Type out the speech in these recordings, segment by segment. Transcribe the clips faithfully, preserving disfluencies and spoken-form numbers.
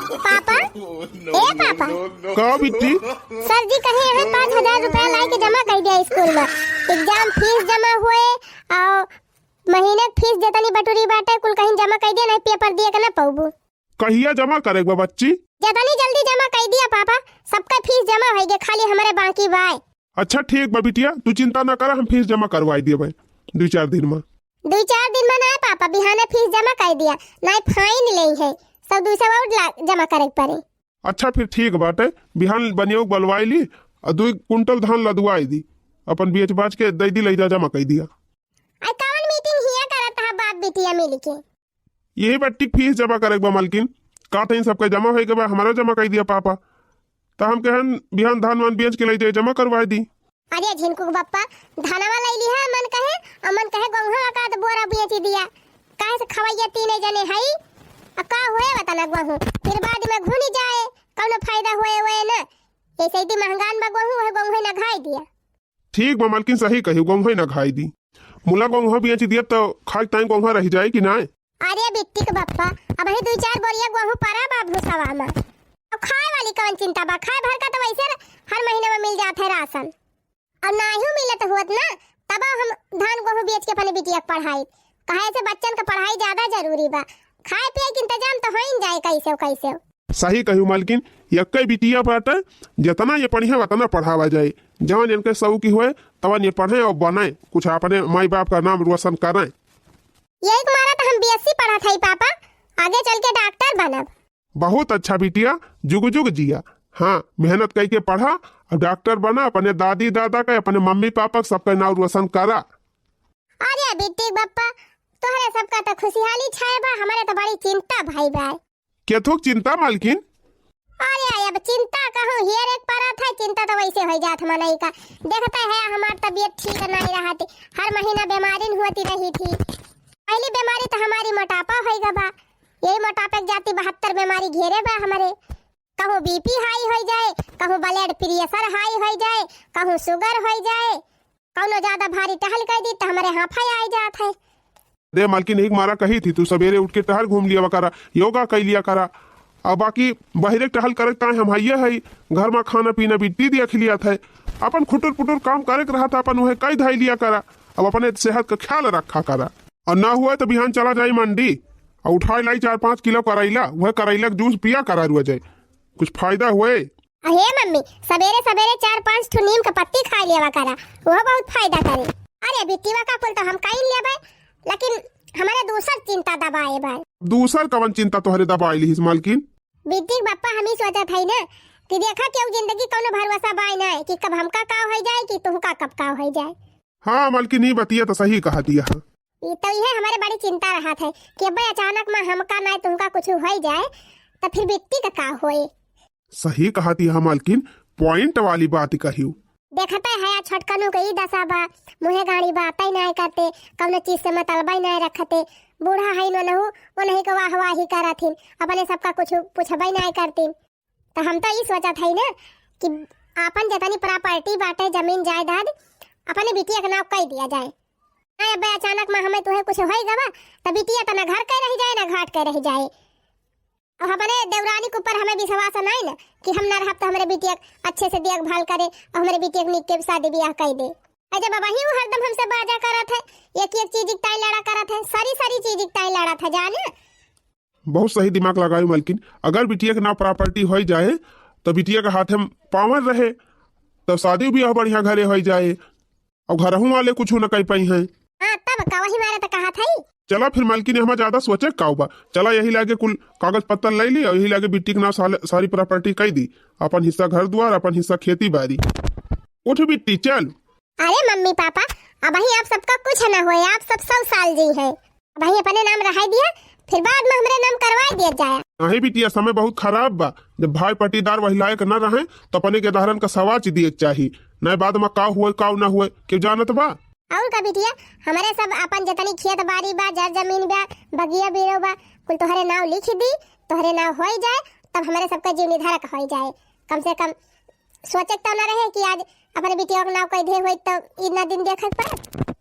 पापा, ए पापा। का बिट्टी? सर जी कहे हैं पाँच हजार रुपया लाई के जमा कर दिया स्कूल में। एग्जाम फीस जमा हुए और महीने के फीस जेतनी बटुरी बाटे कुल कहीं जमा कर दिया, नहीं पेपर दिए के ना पौबू। कहिया जमा करे बा बच्ची? जेतनी जल्दी जमा कर दिया पापा, सबका फीस जमा होइगे, खाली हमरे बाकी बाय। अच्छा ठीक बा बिटिया, तू चिंता ना करा, हम फीस जमा करवाई दिए भाई दो चार दिन में। दो चार दिन में ना पापा, बिहाने फीस जमा कर दिया, नहीं फाइन ले है, सब दो सौ और ला-, जमा करे के पड़े। अच्छा फिर ठीक बाटे, बिहान बनियो बलवाई ली और दो कुंटल धान लदवाई दी, अपन बेच बाच के दे दी, ले जा जमा कर दिया। आई कौन मीटिंग हिया करत है बाप बिटिया मिल के? यही बट्टी फीस जमा करे के बा मलकिन, का तहीं सबके जमा होए के बा, हमारा जमा कर दिया पापा। त हम कहन बिहान धान वान बेच के ले जाए जमा करवाए दी। अरे झिनकू के बप्पा, धनवा ले लिहा मन कहे, और मन कहे गोहूं का तो बोरा बेच दिया। काहे से खवैया तीन जने हई, आ का होए बता ना गोहूं, फिर बाद में घुनी जाए, कौनो फायदा होए होए ना। ऐसे ही महंगान बा गोहूं, वह गोहूं ना घाई दिया। ठीक बा मलकिन, सही कही, गोहूं ना घाई दी। मुला गोहूं बेच दिया तो खाए टाइम गोहूं रह जाए कि ना? अरे बिट्टी के बप्पा, अब ही दो चार बोरिया गोहूं परा बा भूसावा में। अब खाए वाली कौन चिंता बा, खाए भर का तो वैसे हर महीने में मिल जात है राशन। और नाहियो मिलत हुअत ना, तब हम धान गोहूं बेच के अपने बिटिया के पढ़ाई, काहे से बच्चन का पढ़ाई ज्यादा जरूरी बा। खाए पिए के इंतजाम तो होइन जाए कैसे कैसे। सही कही मलकिन, यक्के बिटिया बाटे, जितना ये पढ़िया उतना पढ़ावा जाए। जवन इनके शौकी होए तवन ये पढ़े और बने, कुछ अपने माई बाप का नाम रोशन करें। यही के मारा तो हम बीएससी पढ़त हई पापा, आगे चल के डॉक्टर बनब। बहुत अच्छा बिटिया, जुग जुग जिया। हाँ, मेहनत करके पढ़ा और डॉक्टर बना, अपने दादी दादा का, अपने मम्मी पापा का सबका नाम रोशन करा। अरे बिट्टी बप्पा, तोहरे सबका तो खुशहाली छाए बा, हमारे तो बड़ी चिंता भाई बा। केथुक चिंता मलकिन? अरे अब चिंता कहूँ हेर एक परत है, चिंता तो वैसे हो जात मनई का। देखते है हमार तबीयत ठीक नहीं रहती, हर महीना बीमारी होती रही थी। पहली बीमारी तो हमारी मोटापा हो गवा, यही मोटापे के जाती बहत्तर बीमारी घेरे बा हमारे। कहूँ बीपी हाई हो जाए, कहूँ ब्लड प्रेशर हाई हो जाए, कहूँ शुगर हो जाए, कौनो ज्यादा भारी टहल कर दी तो हमारे हाफा आ जात है। अरे मालकिन, एक मारा कही थी, तू सवेरे उठ के टहल घूम लिया करा, योगा कर लिया करा। अब बाकी बहिरे टहल करे ताए हम हइये है, घर में खाना पीना बिट्टी देख लिया था, अपन खुटुर पुटुर काम करे के रहा था, अपन वह कई धाई लिया करा। अब अपने सेहत का ख्याल रखा करा, और ना हुआ तो बिहान चला जाई मंडी और उठाए लाई चार पाँच किलो करैला, वह करैला के जूस पिया करा रुआ जाए, कुछ फायदा हुए। अहे मम्मी, सबेरे सबेरे चार पाँच ठो नीम के पत्ती खाए लेवा करा, वह बहुत फायदा करे। अरे बिट्टीवा का कुल तो हम कहीं लेबे, लेकिन हमारे दूसर चिंता दबाए बा। दूसर कवन चिंता तोहरे दबाए लिहिस मालकिन? बिट्टी के बप्पा, हम ही सोचत हई ना कि देखा केहू जिंदगी कौनो भरोसा बाय ना कि कब हमका का हो जाए कि तुहका कब का हो जाए। हाँ मालकिन, ई बतिया तो सही कहा दिया है। ई तो इहे हमारे बड़ी चिंता रहत है कि अब्बे अचानक में हमका ना तुहका कुछ हो जाए तो फिर बिट्टी का का होए। सही कहती है मालकिन, पॉइंट वाली बात कहियो। देखते है या छोटकनू के ई दशा बा, मुँहे गाड़ी बात ही नहीं करते, कौनो चीज से मतलब ही नहीं रखते। बूढ़ा है ननहु, उन्हीं के वाह वाही करत हिन, अपने सबका कुछ पूछबे नहीं करतीन। तो हम तो ई सोचत है ना कि आपन जितनी प्रॉपर्टी बाटे, जमीन जायदाद, अपने बिटिया के नाम कई दिया जाए। नहीं अब्बे अचानक में हमें तुहे कुछ हो गवा, तो बिटिया तो ना घर के रह जाए ना घाट के रह जाए। अब अपने देवरानी के ऊपर हमें विश्वास नहीं ना कि हम ना रहब तो हमारे बिटिया के अच्छे से देखभाल करे और हमारे बिटिया के निक के शादी ब्याह कर दे। अरे जब वही वो हरदम हमसे बाजा करत है, एक एक चीज की ताई लड़ा करत है, सारी सारी चीज की ताई लड़त है जाने। बहुत सही दिमाग लगाई मालकिन, अगर बिटिया के नाम प्रॉपर्टी हो जाए तो बिटिया के हाथ में पावर रहे, तो शादी ब्याह बढ़िया घरे हो जाए। और घरहू वाले कुछ न कह पाई हैं। हाँ, तब का वही मारे तो कहा था ही। चला फिर मालकिन, हमें ज्यादा सोचे का बा। चला यही लागे कुल कागज पत्तर ले ली और यही लागे बिट्टी के नाम साले-, सारी प्रॉपर्टी कह दी, अपन हिस्सा घर द्वार, अपन हिस्सा खेती बाड़ी। उठ बिट्टी, चल। अरे मम्मी पापा, अबही आप सबका कुछ ना होए, आप सब सौ साल जी हैं। अबही अपने नाम रहाई दिया, फिर बाद में हमरे नाम करवाई दिया जाए। नहीं बिटिया, समय बहुत खराब बा। जब भाई पट्टीदार वही लायक न रहे, तो अपने के दहरन का सवाच दिए के चाही। नहीं बाद में का हुए, का ना हुए, केहू जानत बा? और का बिटिया, हमरे सब अपन जितनी खेत बाड़ी बा, जर जमीन बा, बगिया बीरो बा, कुल तोहरे नाव लिख दी, तोहरे नाव होई जाए, तब हमरे सबका जीवनी धारक होई जाए। कम से कम सोचे के तो ना रहे कि आज अपने बिटिया के नाव कह दे होई तो इतना दिन देखे के पड़त।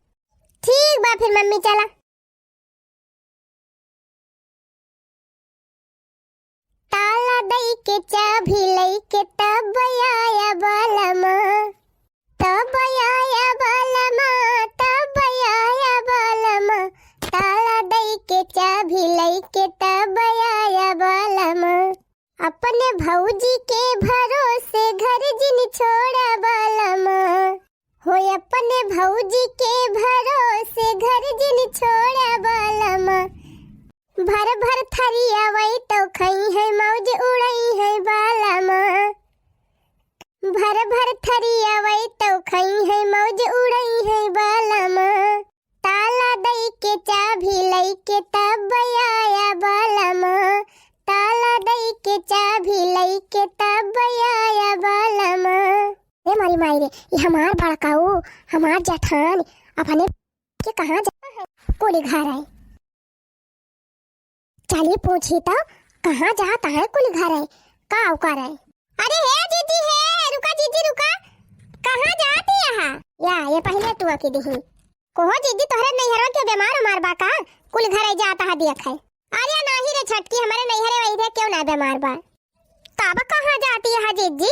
ठीक बा फिर मम्मी, चला। ताला के चाभी लइके तब आया बलमा, तब आया बलमा, तब आया बलमा, ताला दइके चाभी लइके तब आया बलमा। अपने भौजी के भरोसे घर जिन छोड़ा बलमा, हो अपने भौजी के भरोसे घर जिन छोड़ा बलमा। भर भर थरिया वही तो खइहैं, मौज उड़इहैं बलमा। भर भर थरिया वही तो खइहैं, मौज उड़इहैं बलमा। ताला दइके चाभी लइके तब आया बलमा, ताला दइके चाभी लइके तब आया बलमा। ए मारी माई रे, ये हमार बड़काऊ, हमार जेठान, अपने के कहाँ जा है? कुली घर है। चली पूछी तो, कहाँ जात है कुली घर है, का करे? अरे हे जिज्जी हे, रुका जिज्जी रुका, कहाँ जात है? या, ये पहले टुआ की दिही। कोहो जिज्जी, तोहरे नैहरवा के बेमार उमार बा का? कुली घर है जात है देख है। अरे नाही रे छोटकी, हमारे नैहरे वही रे, क्यों ना बेमार बा? तब कहाँ जाती है जिज्जी,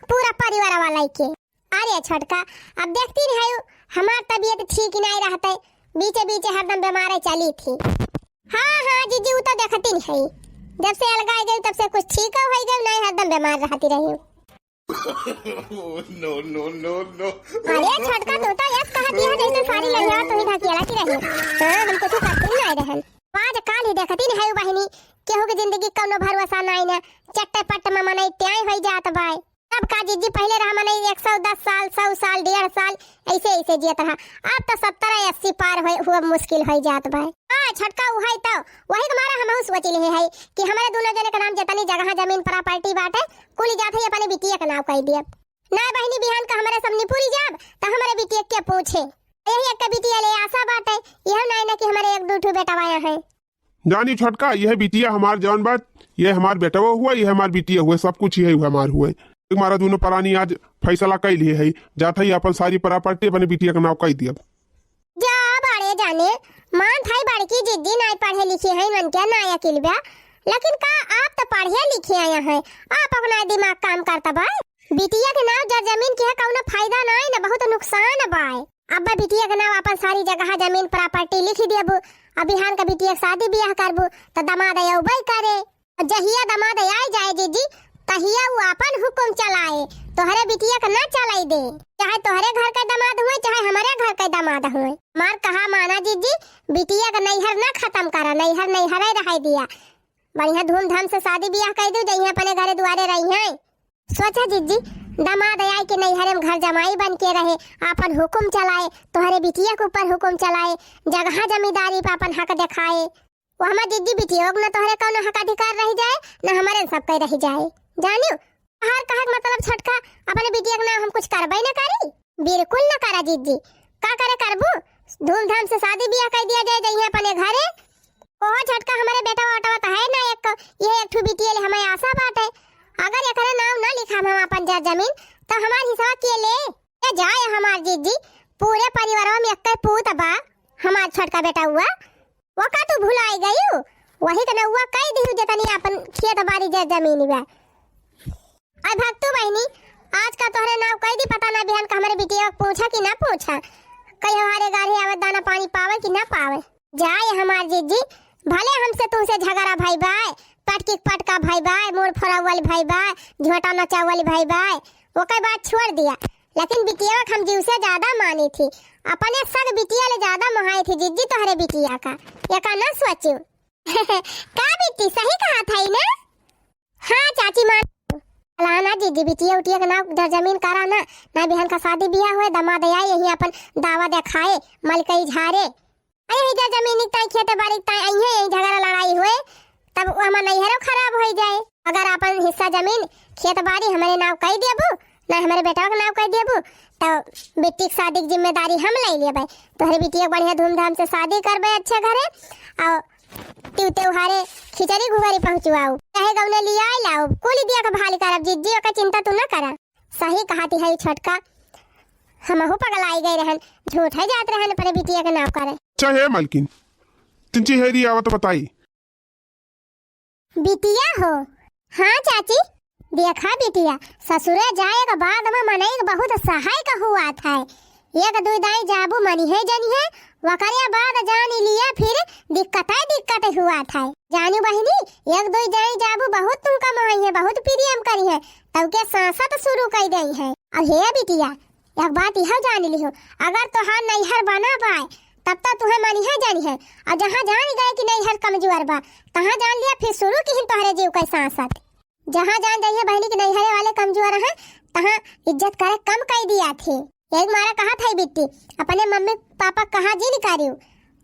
पूरा परिवार वाला के? अरे छोटका, अब देखती नहीं है, हमार तबीयत ठीक ही नहीं रहते, बीचे बीचे हरदम बीमार चली थी। हाँ हाँ जिज्जी, वो तो देखती नहीं है, जब से अलगाए गई तब से कुछ ठीक हो गई नहीं, हरदम बीमार रहती रही। No, no, no, no। अरे छोटका, तू तो यस कहती है जैसे सारी लड़िया तू ही ढकेला की रही। हाँ, हम कुछ करती नहीं रहन। आज काल ही देखती नहीं है बहिनी, केहू के जिंदगी कौनो भरोसा नहीं ना, चट्टे पट्ट में मनई त्याई होई जात बाय। तब का जिज्जी, पहले रहा मनई एक सौ दस साल, सौ साल, डेढ़ साल, ऐसे ऐसे जियत रहा। अब तो सत्तर अस्सी पार होए हुआ मुश्किल होई जात बाय। हाँ छोटका, उहै तो, वही के मारा हमहू सोच लिहे है कि हमारे दोनों जने के नाम जितनी जगह जमीन प्रॉपर्टी बाटे, कुल जात है अपने बिटिया के नाम कई दिए। ना बहिनी, बिहान का हमारे सब निपुरी जाब तो हमारे बिटिया के पूछे। यही एक बिटिया ले आशा बाटे, यह ना ना कि हमारे एक दो ठो बेटा आया है। जानी छोटका, यह बिटिया हमार जौन बात, ये हमार बेटवा हुआ, ये हमार बिटिया हुआ, सब कुछ यही हुआ हमार हुआ। एक मारा दोनों परानी आज फैसला कई लिए है, जात है अपन सारी प्रॉपर्टी अपने बिटिया के नाम कई दिया। जा बड़े जाने, मान थाई बड़की जिज्जी नाई पढ़े लिखे हैं, मन के नाई अकिल बा, लेकिन का आप तो पढ़े लिखे आया हैं, आप अपना दिमाग काम करता बा। बिटिया के नाम जर जमीन के है कौनो फायदा नाई ना, बहुत नुकसान बाय। अब बिटिया के नाम अपन सारी जगह जमीन प्रॉपर्टी लिख देबू, अब बिहान का बिटिया के शादी ब्याह करबू तो दमाद अउबे करे। जहिया दमाद आए जाए जिज्जी, तहिया उ आपन हुकुम चलाए, तोहरे बिटिया के ना चलाई दे। चाहे तोहरे घर के दमाद हुए, चाहे हमारे घर के दमाद हुए। मार कहा माना जिज्जी, बिटिया के नैहर ना खत्म करा, नैहर नैहरे रहाई दिया। बढ़िया धूमधाम से शादी ब्याह कर दू, जइहे अपने घरे दुआरे रही हैं। सोचा जिज्जी, दमाद आए के नैहरे में घर जमाई बन के रहे, आपन हुकुम चलाए, तोहरे बिटिया के ऊपर हुकुम चलाए, जगह जमींदारी पे आपन हक दिखाए। वो हमार जिज्जी बिटिया के ना तोहरे कौनो हक अधिकार रह जाए, ना हमारे सबके रह जाए। जानियो, हर कहे के मतलब छोटका, अपने बिटिया के नाम हम कुछ करबे न करी। बिल्कुल न करा जिज्जी। का करे करबू? धूमधाम से शादी ब्याह कर दिया जाए, जइहे अपने घरे। ओहो छोटका, हमारे बेटा ओटवा तो है ना एक, ये एक ठो बिटिया ले हमें आशा बाटे। अगर एकरे नाम ना लिखा हम अपन जर जमीन, तो हमार हिस्सा के ले? ए जाए हमार जिज्जी, पूरे परिवारवा में एक पूत बा, हमार छोटका बेटा हुआ। वो का तू भुलाई गयू? वही के नौवा कई दिहू जतनी अपन खेत बाड़ी जर जमीन बा। अरे भक्तू बहिनी, आज का तोहरे नाव कई दी, पता ना बिहान का हमरे बिटिया के पूछा कि ना पूछा, कहियो हारे गाढ़े आवे, दाना पानी पावे कि ना पावे। जाए हमार जिज्जी, भले हमसे तुमसे झगड़ा भई बाय, पटकी पटका भई बाय, मुड़ फोड़ावल भई बाय, झोंटा नचावल भई बाय, ओकर बात छोड़ दिया, लेकिन बिटिया के हम जीव से ज्यादा मानी थी, अपने सग बिटिया ले ज्यादा मोहाई थी जिज्जी तोहरे बिटिया का। एका ना सोचू। का बिट्टी, सही कहा था ना? हाँ चाची, मान। फलाना जिज्जी बिटिया उटिया के नाव जर जमीन करा ना, ना बिहान का शादी बियाह हुए, दमाद आए, यही अपन दावा देखाए, मलकई झारे। अरे यही जर जमीन ताई खेत बाड़ी ताई आई है, यही झगड़ा लड़ाई हुए, तब वो हमार नैहरो खराब हो जाए। अगर अपन हिस्सा जमीन खेत बाड़ी हमारे नाव कई देबू, ना हमारे बेटवा के नाव कई देबू, तो बिट्टी के शादी की जिम्मेदारी हम ले लेबे। तोहरे बिटिया के बढ़िया धूमधाम से शादी करबे अच्छे घरे, और तिउ त्योहारे खिचड़ी घुघरी पहुँचवाऊ, चाहे गौने लियाई लाऊ, कुल दिया के भाल करब जिज्जी, ओकर चिंता तू ना करा। सही कहती है छोटका, हमहू पगलाई गए रहन, झूठे जात रहन अपने बिटिया के नाव करे। अच्छा हे मलकिन, तिनची हेरी आवत बताई। बिटिया हो। हाँ चाची, देखा बिटिया, ससुरे जाए के बाद में मनई के बहुत सहाय का हुआ था। एक दुई दाई जाबू मनिहे जनिहे, वकरे बाद जान लिया फिर दिक्कत है, दिक्कत हुआ था। जानू बहिनी, एक दुई दाई जाबू बहुत तुमका मोहई है, बहुत प्रेम करी है, तब के सांसत शुरू कर गई है। अब हे बिटिया, एक बात यह जान लिहो, अगर तोहार नैहर बना पाए तब तो तुहे मनिहे जनिहे, और जहाँ जान गए कि नैहर कमजोर बा, तहाँ जान लिया फिर शुरू की तोहरे जीव के सांसत। जहाँ जान जाइए बहिनी के नैहरे वाले कमजोर हैं, तहाँ इज्जत करे कम कर दिया थे। यही मारा कहा था बिट्टी, अपने मम्मी पापा कहा जिन करियो,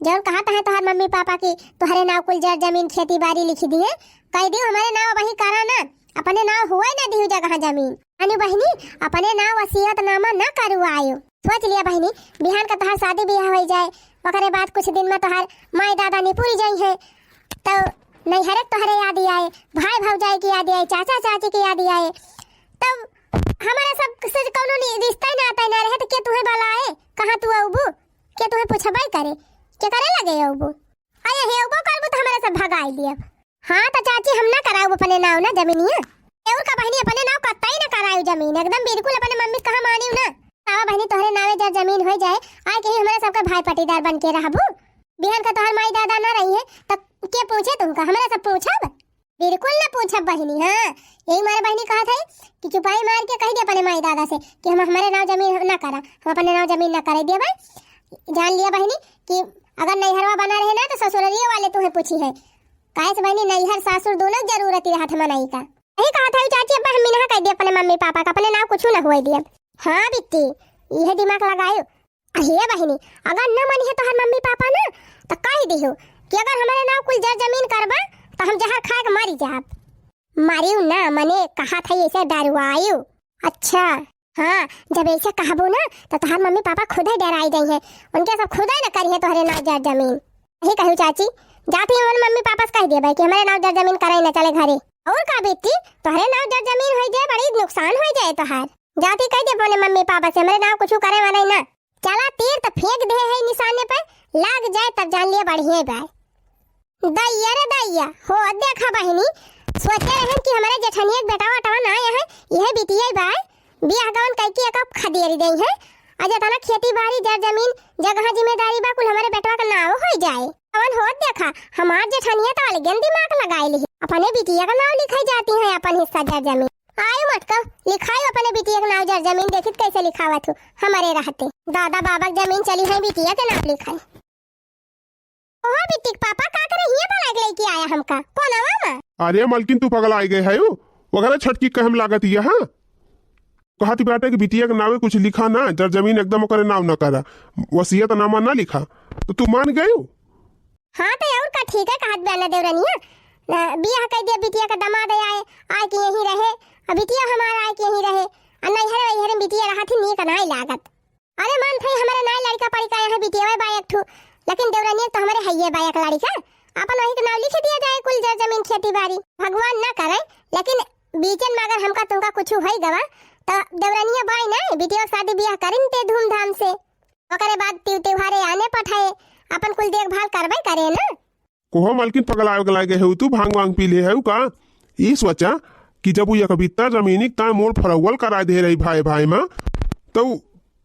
जौन कहा था तोहार मम्मी पापा की तोहरे नाव कुल जर जमीन खेती बाड़ी लिखी दिए, कह दियो हमारे नाव वही करा ना, अपने नाव हुआ ना दियो जगह जमीन। अनु बहिनी, अपने नाव वसीयतनामा ना करवायो। सोच लिया बहिनी, बिहान का तोहार शादी ब्याह हो जाए, ओकरे बाद कुछ दिन में तोहार माई दादा निपुर जाई है, तो नैहरे तोहरे याद आए, भाई भौजाई की याद आए, चाचा चाची की याद आए, तब हमारा सब से कौनो नि-, रिश्ता ही नाता ही ना रहे, तो के तुहे बुलाए, कहाँ तू अउबू, के तुहे पूछबे करे, के करे लगे अउबू? अरे हेउबो करबू तो हमारे सब भगाई दियब। हाँ तो चाची, हम ना कराऊ अपने नाव ना जमीनिया। और का बहिनी, अपने नाव कतई ना कराऊ जमीन, एकदम बिल्कुल अपने मम्मी कहा मानियो ना। आवा बहिनी, तोहरे नावे जर जमीन हो जाए, आए कहीं हमारे सबका भाई पटीदार बन के रहबू। बिहान का तोहर माई दादा ना रही है, तो के पूछे तुमका? हमारे सब पूछब, बिल्कुल ना पूछब बहिनी। हाँ, यही मारे बहिनी कहा था कि चुपाई मार के कह दे अपने माई दादा से कि हम हमारे नाव जमीन ना करा, हम अपने नाव जमीन ना करे दिए भाई। जान लिया बहिनी कि अगर नैहरवा बना रहे ना तो ससुररिये वाले तुहे पूछी है। काहे से बहिनी, नैहर सासुर दोनों के जरूरत ही रहत है मनई का। यही कहा था चाची, अब हम मिनहा कह दिए अपने मम्मी पापा का, अपने नाव कुछ ना हुए दिए। हाँ बिट्टी, यह दिमाग लगायो। अरे बहिनी, अगर न मनिहे तोहर मम्मी पापा ना, तो कह दिहो कि अगर हमारे नाव कुल जर जमीन करबा, तो हम जहर खाए के मरी जाब। मरियो ना, मने कहा था ऐसे डरवायो। अच्छा, हाँ, जब ऐसे कहबो ना, तो तोहर मम्मी पापा खुदे डराई गई है, उनके सब खुदे न करिहे तोहरे नाव जर जमीन। यही कहू चाची, जाती हूँ मम्मी पापा से कह दिए भाई कि हमारे नाव जर जमीन करे न चले घरे। और का बेटी, तोहरे नाव जर जमीन हो जाए, बड़ी नुकसान हो जाए तोहार। जाती कह दे अपने मम्मी पापा से, हमरे नाव कुछ करे वाला ही ना। चला तीर त फेंक दे है निशाने पे, लाग जाए तब जान लिया बढ़िया बा। दैया रे दैया, हो देखा बहिनी, सोचे रहन कि हमरे जेठनिया के बेटा वटवा ना आए हैं, यह बिटिया बा, बियाह गवन कह के एक खदेरी दे है। आ जेतना खेती बाड़ी जर जमीन जगह जिम्मेदारी बा कुल हमरे बेटवा के नाव हो जाए। अवन हो देखा, हमार जेठनिया तो अलगे दिमाग लगाए ली, अपने बिटिया का नाव लिखाई जाती है अपन हिस्सा जर जमीन। आयो मटका, लिखायो अपने बिटिया के नाव जर जमीन, देखित कैसे लिखावत हो हमारे रहते। दादा बाबा के जमीन चली है बिटिया के नाव लिखाई। ओहो बिट्टी के पापा, का करे हियां बुलाए के लेके आया हमका? कौन आवा माँ? अरे मलकिन, तू पगला गए है, वगैरह छटकी कहम लागत यह, हाँ? कहत बाटे कि बिटिया के नावे कुछ लिखा ना, जर जमीन एकदम ओकरे नाव न करा, वसीयतनामा ना लिखा, तो तू मान गयो? हाँ, तो और का ठीक है, कहत बा ना देवरनिया, ना, बियाह कह दिया, बिटिया का दामाद आए, आए कि यहीं रहे, अब बिटिया हमारा आए कि यहीं रहे, आ नैहरे वैहरे बिटिया रहा थी, नीक नाई लागत। अरे मान थई, हमारे नाई लड़का पड़ी का यहाँ बिटिया बा एक ठू, लेकिन देवरनिया तो हमारे हइये बा एक लड़का, अपन वही के नाव लिख दिया जाए, कुल जर जमीन खेती बाड़ी, भगवान ना करे, लेकिन बीचन में अगर हमका तुमका कुछ होई गवा, तो देवरनिया बाई ना, बिटिया के शादी बियाह करिन ते धूमधाम से। ओकरे बाद त्यौ-, त्योहारे आने पठाए, अपन कुल देखभाल करबे करे ना। कोहो मालकिन, पगलाए उगलाए गए हो तू, भांग वांग पी ले हो का? ई सोचा कि जब वो एक बित्ता जमीनी ताय मोल फरौवल कराए दे रही भाई भाई में, तो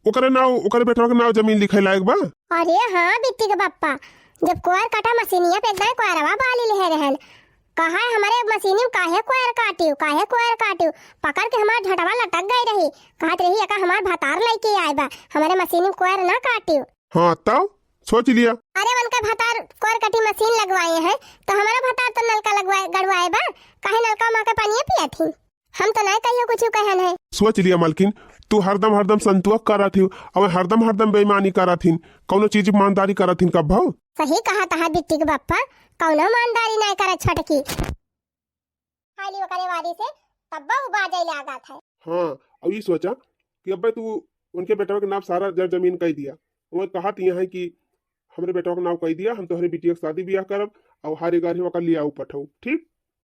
ओकरे नाव, ओकरे बेटवा के नाव जमीन लिखे लायक बा? अरे हाँ बिट्टी के बप्पा, जब कोयर काटा मशीनिया पे एकदम कोयरवा बाली ले रहन, कहा है, "हमरे मशीनी में काहे कोयर काटियो, काहे कोयर काटियो?" पकड़ के हमार झटवा लटक गई रही, कहत रही, "एका हमार भतार लइके आए बा, हमरे मशीनी में कोयर ना काटियो।" हाँ, तब सोच लिया। अरे, उनका भतार कोयर कटी मशीन लगवाए हैं, तो हमारा भतार तो नलका लगवाए, गड़वाए बा, काहे नलका में के पानी पिया थी? हम तो नहीं कहियो कुछ कहन है। सोच लिया मालकिन, तू हरदम, हरदम संतुआ करत ही, अब हरदम, हरदम बेईमानी करत हिन, कौनो चीज ईमानदारी करत हिन कब भाव? सही कहा तहा बिट्टी के बप्पा, कौनो ईमानदारी नहीं करे छोटकी। खाली ओकरे वाली से तब्बा उ बाजै लागत है। हाँ, अब ई सोचा कि अब्बे तू उनके बेटवा के नाम सारा जर जमीन कह दिया। वो कहा तो यहाँ है कि हमरे बेटवा के नाम कह दिया, हम तोहरे बिटिया के शादी ब्याह करब और हर एगारह ओकर लियाऊ पठाऊ, ठीक?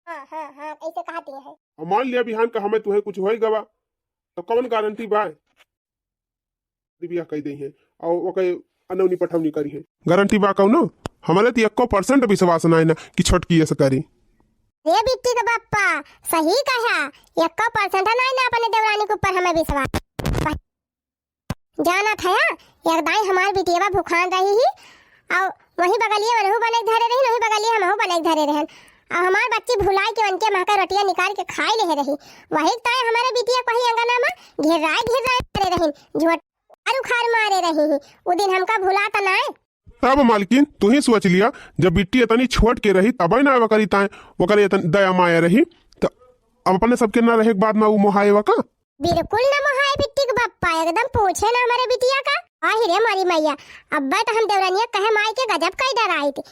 हाँ, हाँ, हाँ, ऐसे कहा दिए है। और मान लिया बिहान का हमें तुहे कुछ होई गवा, तो कौन गारंटी बा? बियाह कह दे हैं और ओके अनौनी पठौनी करी है। गारंटी बा कौनो? हमारे तो एको परसेंट विश्वास ना है ना कि छोटकी ऐसे करी। रे बिट्टी के बप्पा, सही कहा, एक्को percent नाई ना अपने देवरानी के ऊपर हमें विश्वास। जानत हया, एक दाई हमार बिटियवा भुखान रही ही, अउ वही बगलिए मनहू बनई धरे रही, वही बगलिए हमहू बनई धरे रहन। अउ हमार बच्ची भुलाई के उनके महका रोटिया निकाल के खाई लेहे रही। वही ताई हमारे बिटिया कहीं अंगना में घेराए घेराए मारे रही, झोट अरु खार मारे रही ही। उ दिन हमका भुला त नाय। अब मालकिन, तू ही सोच लिया, जब बिट्टी इतनी छोट के रही, तबे ना वकरी ताए, वकरे इतन दया माया रही, त अब अपने सबके ना रहे के बाद में उ मोहाए वका। बिल्कुल ना मोहाए बिट्टी के बप्पा, एकदम पूछे ना हमारे बिटिया का। आही रे मोरी मैया, अब्बे तो हम देवरनिया कहे माई के गजब कई डराई थी।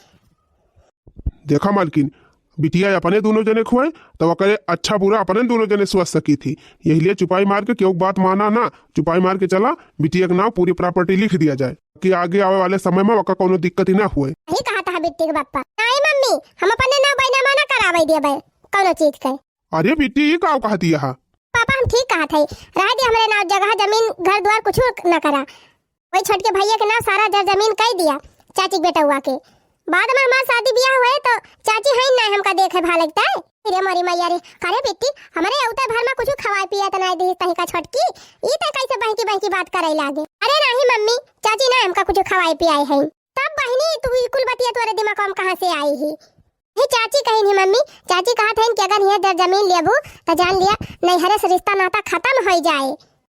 देखा मालकिन, बिटिया अपने दोनों जने खुआए, तो वकरे अच्छा बुरा अपने दोनों जने सोच सकी थी। यही लिए चुपाई मार के केहू बात माना ना, चुपाई मार के चला, बिटिया के नाव पूरी property लिख दिया जाए, कि आगे आवे वाले समय में वका कौनो दिक्कत ही ना हुए। सही कहा था बिट्टी के बप्पा। नहीं मम्मी, हम अपने नाव बैनामा ना करावे दिया बे, कौनो चीज के। अरे बिट्टी, ई का कहती है? पापा, हम ठीक कहत हई, रह दे हमरे नाव जगह, जमीन, घर द्वार कुछ न करा। वही छोटके भैया के नाव सारा जर जमीन कई दिया, चाची के बेटउआ के। बाद में हमार शादी बियाह हुए तो चाची हईन ना हमका देखे भाले के ताई। रे मोरी मैया रे, अरे बिट्टी, हमरे अवते भर में कुछ खवाए पिए त नाई दी तनिका छोटकी, ई त कैसे बहकी बहकी बात करे लागे। अरे नाही मम्मी, चाची ना हमका कुछ खवाए पियाए हईन। तब बहिनी, तू ई कुल बतिया तोरे दिमाग में कहाँ से आई ही? हे चाची कहिन ही मम्मी, चाची कहत हईन कि अगर हियाँ जर जमीन लेबू, त जान लिया, नैहरे से रिश्ता नाता खतम होइ जाए।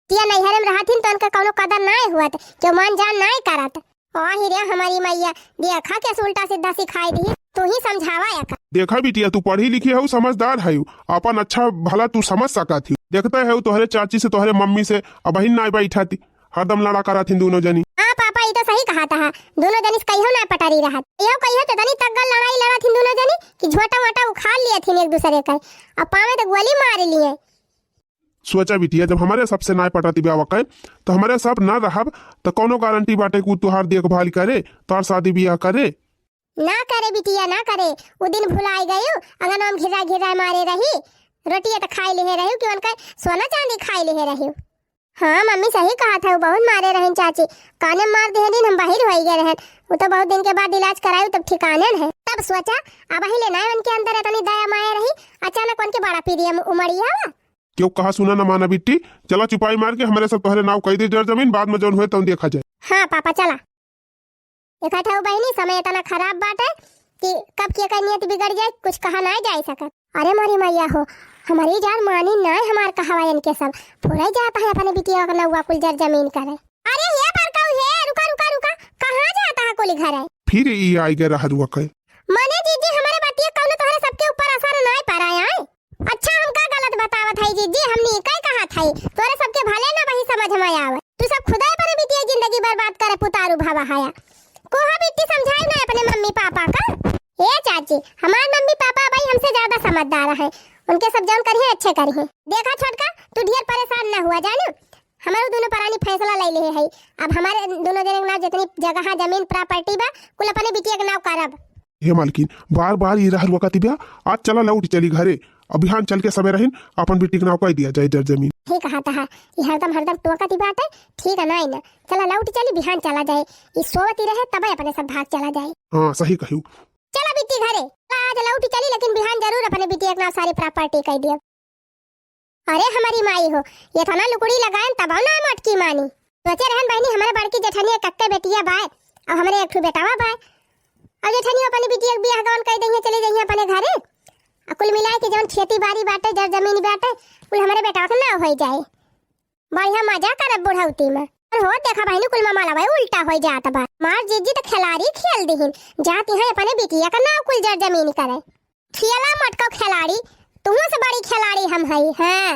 तिया नैहरे में रहत हिन, तो उनका कौनो कदर नाय हुअत, केहू मान जान नाय करत। आही रे हमारी मैया, देखा कैसे उल्टा सीधा सिखाई दी, तू ही समझावा या का। देखा बिटिया, तू पढ़ी लिखी हऊ, समझदार हऊ, अपन अच्छा भला तू समझ सकत ही। देखते हऊ तोहरे चाची से, तोहरे मम्मी से अबहिन नाय बैठत ही। हरदम लड़ा करत हिन दोनों जनी। हाँ पापा, ई तो सही कहत हा, दोनों जनी से कहियो ना पटरी रहत। यो कहियो तो तनी तगड़ लड़ाई लड़त हिन दोनों जनी कि झोटा वोटा उखाड़ लिए थिन एक दूसरे का, अब पावे तो गोली मार लिए। सोचा बिटिया, जब हमरे सबसे नाय पटत बा वकै, तो हमरे सब ना रहब, तो कौनो गारंटी बाटे कि उ तुहार देखभाल करे, तुहार शादी बियाह करे? ना करे बिटिया, ना करे। उ दिन भुलाए गयो, अंगनवा में घिर्रा घिर्रा मारे रही, रोटिया तो खाए लेहे रही कि उनका सोना चांदी खाए लेहे रही। हाँ मम्मी, सही कहत हऊ, बहुत मारे रहन चाची, काने मार देहन, हम बाहिर होइ गए रहन। उ तो बहुत दिन के बाद इलाज करायू, तब ठिकाने न है। तब सोचा, अबहिन ले ना उनके अंदर इतनी दया माया रही, अचानक उनके बड़ा पीरियम उमड़ी हवा। केहू कहा सुना न माना बिट्टी, चला चुपाई मार के हमरे सब तोहरे नाव कई दे जर जमीन, बाद में जौन होए तौन देखा जाए। हाँ पापा, चला। देखत हऊ बहिनी, समय इतना खराब बाटे कि कब केकर नियत बिगड़ जाए, कुछ कहा नाय जाए सकत। अरे मोरी मैया हो, हमरी जान मानी नाय हमार कहवा, इनके सब फुरई जात है अपने बिटिया का नौवा कुल जर जमीन करे। अरे हे बड़काऊ हे, रुका, रुका, रुका, कहाँ जात है कुली घरे? फिर ई आई गए रहरुआ के। मने जीजी, हमरे बतिया कौनो तोहरे सबके ऊपर असर नाय पड़ा है? अच्छा, हम का गलत बतावत हई जीजी, हमनी कई कहत हई, तोरे सबके भले ना वही समझ में आवे। तू सब खुदे अपने बिटिया जिंदगी बर्बाद करे पुतारू भवा हया। कोहा बिट्टी समझाई ना अपने मम्मी पापा का। ए चाची, हमार मम्मी पापा भाई हमसे ज्यादा समझदार है, उनके सब जौन करिए अच्छे करिए। देखा छोटका, तू ढेर परेशान ना हुआ जानू, हमारे दोनों परानी फैसला ले ले है। अब हमारे दोनों जने के नाम जितनी जगह जमीन प्रॉपर्टी बा, कुल अपने बिटिया के नाम करब। हे मालकिन, बार बार ई रहरुआ का तिबिया, आज चला लौट चली घरे। अब बिहान चल के सबेरहिन अपन बिटिया के नाम कई दिया जाए जर जमीन। ठीक कहा तहा, ई हरदम हरदम टोकत ही बाटे, ठीक है ना, ना। चला लौट चली, बिहान चला जाए। ई सोवत ही रहे, तबे अपने सब भाग चला जाए। हाँ, सही कहियो। चला बिट्टी घरे, आज लौट चली, लेकिन बिहान जरूर अपने बिटिया के नाम सारी प्रॉपर्टी कई दिया। अरे हमारी माई हो, ये थाना लुकड़ी लगाएन तब ना मोटकी मानी। सोचे रहन बहिनी, हमारे बड़की जेठनिया कक्के बेटिया बाय, और हमारे एक ठो बेटावा बाय। और जेठनिया अपनी बिटिया के बियाह गवन कई दइहे, चली जइहे अपने घरे। आ कुल मिलाए के जौन खेती बाड़ी बाटे, जर जमीन बाटे, कुल हमारे बेटावा के नाव होई जाए। बढ़िया मजा करब बुढ़ौती में। और हो देखा बहिनी, कुल मामला भाई उल्टा होई जात बा। मार जीजी तो खिलाड़ी खेल दिहिन, जाती है अपने बिटिया का नाव कुल जर जमीन करे। खियाला मटको खिलाड़ी, तुहू से बड़ी खिलाड़ी हम हई। हाँ,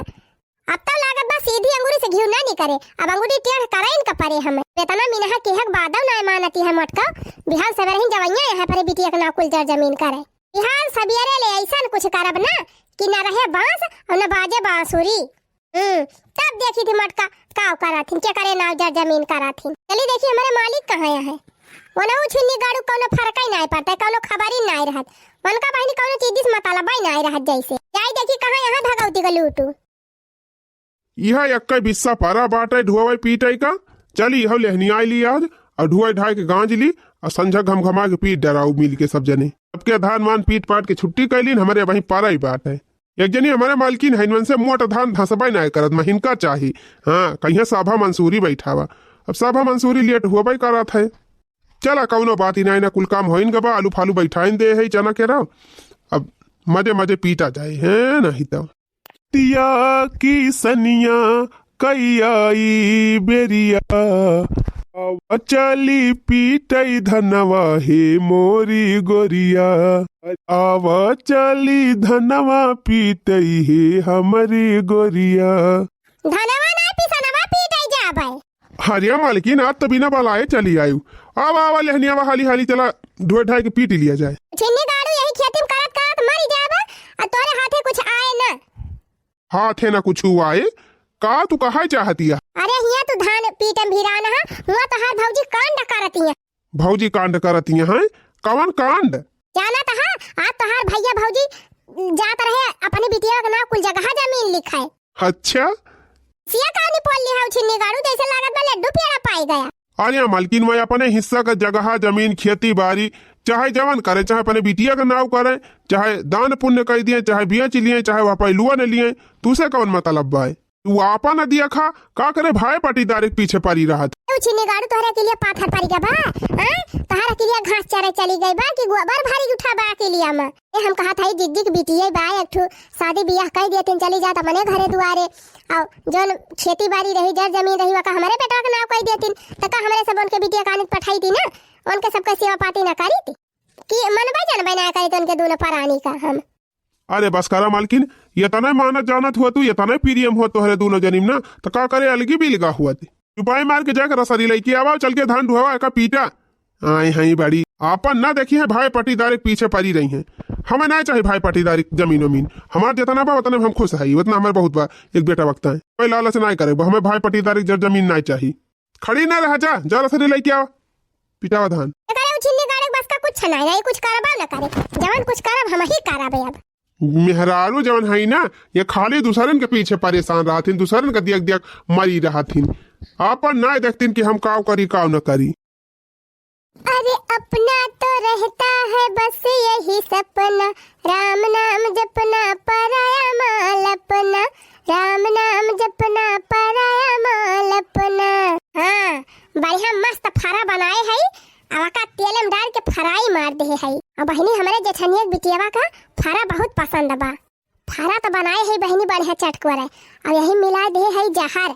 अब तो लागत बा सीधी अंगूरी से घिउ ना निकरे, अब अंगूरी टेढ़ करे इनका परे हमें। इतना मिनहा केहक बादव ना मानती है मटको, बिहान सबेरहिन जवैया यहाँ पर बिटिया के नाव कुल जर जमीन करे। बिहान सबेरे ले ऐसन कुछ करब ना कि न रहे बांस और न बाजे बांसुरी। हम्म, तब देखी थी मटका का करत हिन, के करे नाव जर जमीन करत हिन। चली देखी हमारे मालिक कहाँ है। वनहु छिन्नी गाड़ू कौनो फर्क ही नाय पड़ता, कौनो खबर ही नाय रहत। उनका बहिनी कौनो चीज से मतलब ही नाय रहत जैसे। जाई देखी कहाँ यहाँ भगवती का लूटू। यह एक बिस्सा परा बाटे ढोवे पीटे का। चली हो लेहनी आई ली आज। अउर ढुआई ढाई के गांज ली, अउर संझा घमघमा के पीट डराऊ मिल के सब जने। सबके धान मान पीट पाट के छुट्टी कइलीन, हमरे वहीं पारा ही बात है। एक जनी हमरे मालकिन है, इनवन से मोट धान धसबे नाय करत, महिनका चाही। हाँ, कहिया साभा मंसूरी बैठावा। अब साभा मंसूरी लेट हुआ करत है। चला, कउनो बात ही नाय, ना कुल काम होइन गबा, आलू फालू बैठाइन दे है, चना के रहो। अब मजे मजे पीटा जाए, है नहीं तो। तिया की सनिया कई आई बेरिया, आवा चली पीटई धनवा हे मोरी गोरिया, आवा चली धनवा पीटई हे हमरी गोरिया। धनवा ना पिसनवा पीटई जाबे। हरिया मालकिन, आज तो बिना बलाए चली आयु। आवा, आवा, लेहनी आवा, हाली, हाली चला, ढोए ढाए के पीट लिया जाए। छिन्नी गाड़ू यही खेती में करत, करत मरी जाबे, आ तोरे हाथे कुछ आए ना। हाथे ना कुछ आए? का तू कहा चाहतिया? अरे, हिया तू धान पीटे में भिरान हा, हुआ तोहार भौजी कांड करतिया। भौजी कांड करतिया हैं? कवन कांड? जानत हा, आज तोहार भैया भौजी जात रहे अपने बिटिया के नाम कुल जगह जमीन लिखाए। अच्छा। सिया का निपोल लिहाउ छिन्नी गाड़ू, जैसे लागत बा लड्डू पेड़ा पाई गया। अरे मालकिन, मैं अपने हिस्सा का जगह, जमीन, खेती बाड़ी, चाहे जवन करे, चाहे अपने बिटिया का नाव करे, चाहे दान पुण्य कई दिए, चाहे बेच लिए, चाहे वह पहलुआ ने लिए, तुसे कवन मतलब बा? तू आपन दिया खा, का करे भाई पटीदार के पीछे पड़ी रहत। तू छिन्नी गाड़ू तोहरे के लिए पाथर पड़ी गया बा, हाँ? तोहरे के लिए घास चरे चली गई बा कि गोबर भारी उठा बा के लिए में? ए, हम कहत हई, जिज्जी के बिटिया बा, एक ठो शादी बियाह कई दिए, तीन चली जात अपने घरे दुआरे। अउर जौन खेती बाड़ी रही, जर जमीन रही, वका हमरे बेटवा के नाव कई देतिन, त का हमरे सब उनके बिटिया के आनित पठाई दी ना, उनके सबके सेवा पाती ना करी ती? कि मनबे जनबे ना करी त उनके दूनो परानी का हम। अरे बस करा मालकिन, ये तने मानत जानत हुआ तू, ये तने प्रियम हुआ तोहरे दूनो जनीम ना, त का करे अलगी बिलगा हुआ ती? चुपाई मार के जाके रसरी लइके आवा, चल के धान ढुआवा, एका पीटा। आई हई बड़ी। आपन ना देखी है, भाई पटीदार के पीछे पड़ी रही हैं। हमें ना चाही भाई पटीदार के जमीन वमीन। हमार जितना बा, उतने में हम खुश हई, उतना हमार बहुत बा। एक बेटा वक्ता है। कोई लालच ना करे, हमें भाई पटीदार के जर जमीन ना चाही। खड़ी ना रह जा, जा रसरी लइके आवा। पिटावा धान। एकरे उ छिन्नी गाड़े बस का कुछ ना रही, कुछ करबा ना करे। जवन कुछ करब, हम ही करबे अब। मेहरारू जवन हई ना, ये खाली दूसरन के पीछे परेशान रहथिन, दूसरन के दियक दियक मरी रहथिन। आपन ना देखतिन कि हम काव करी, काव न करी। अरे अपना तो रहता है बस यही सपना, राम नाम जपना, पराया माल अपना, राम नाम जपना, पराया माल अपना। हाँ, बढ़िया मस्त फरा बनाए हई, अब का तेल में डाल के फ्राई मार दे हई। अब बहिनी हमरे जेठनिया के बिटियावा का फरा बहुत पसंद बा। फरा तो बनाए हई बहिनी बढ़िया चटकोरे, अब यही मिला दे हई जहर।